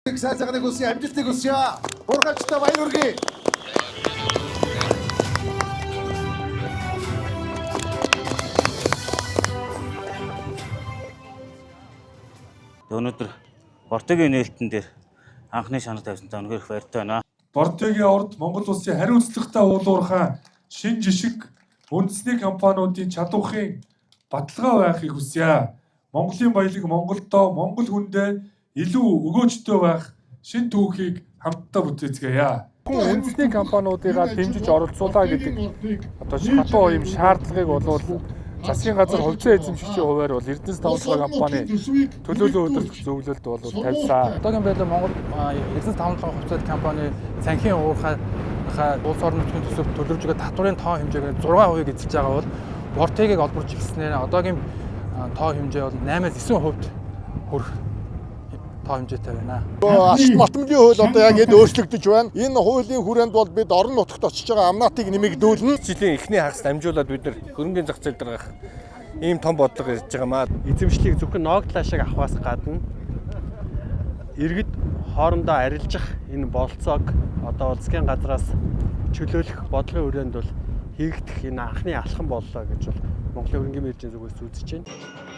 Сайн сайхныг хүсье, амжилтыг хүсье. Уурхайчдаа баяр хүргэе. Өнөөдөр Бортегийн нээлтэн дээр анхны шанал тавьсантай үнэхээр их баяртай байна. Бортегийн орд Монгол улсын хариуцлагатай уулуурхай шин жишг үндэсний компаниудын чадвархын баталгаа байхыг хүсье. Монголын баялаг Монголдоо, Монгол хүндээ илүү өгөөжтэй байх шин түүхийг хамтдаа бүтээцгээе. Хүн үндэсний компаниудыгаа дэмжиж оролцуулаа гэдэг одоо хатуу юм шаардлагыг болвол засгийн газар хувьцаа эзэмшигчийн хувиар бол Эрдэнэс тавцгаа компани төлөөлөн удирдах зөвлөлд бол тавьсан. Одоогийн байдлаар Монгол Эрдэнэс тавцгаа хувьцаат компани цанхийн уурхай улс орон нутгийн төсөвт төлөвлөж байгаа татварын тоо хэмжээг 6%-ийг эзэлж байгаа бол Бортегийг олборч эхэлснээр одоогийн тоо хэмжээ бол 8-9% хүрэх тоо хэмжээтэй байна. Ашиг математикийн хууль одоо яг энд өөрчлөгдөж байна. Энэ хуулийн хүрээнд бол бид орон нутагт очиж байгаа амнатыг нэмэгдүүлнэ. Жилийн эхний хагас дамжуулаад бид нар хөрөнгөний зах зээл дээр гарах ийм том бодлого ирж байгаа маа. Эзэмшлийг зөвхөн ногдлаа шиг авахаас гадна иргэд хоорондоо арилжах энэ болцоог одоо засгийн газраас чөлөөлөх бодлогын хүрээнд бол хийгдэх энэ анхны алхам боллоо гэж бол Монголын хөрөнгөний мэргэжлийн зүгээс үзэж байна.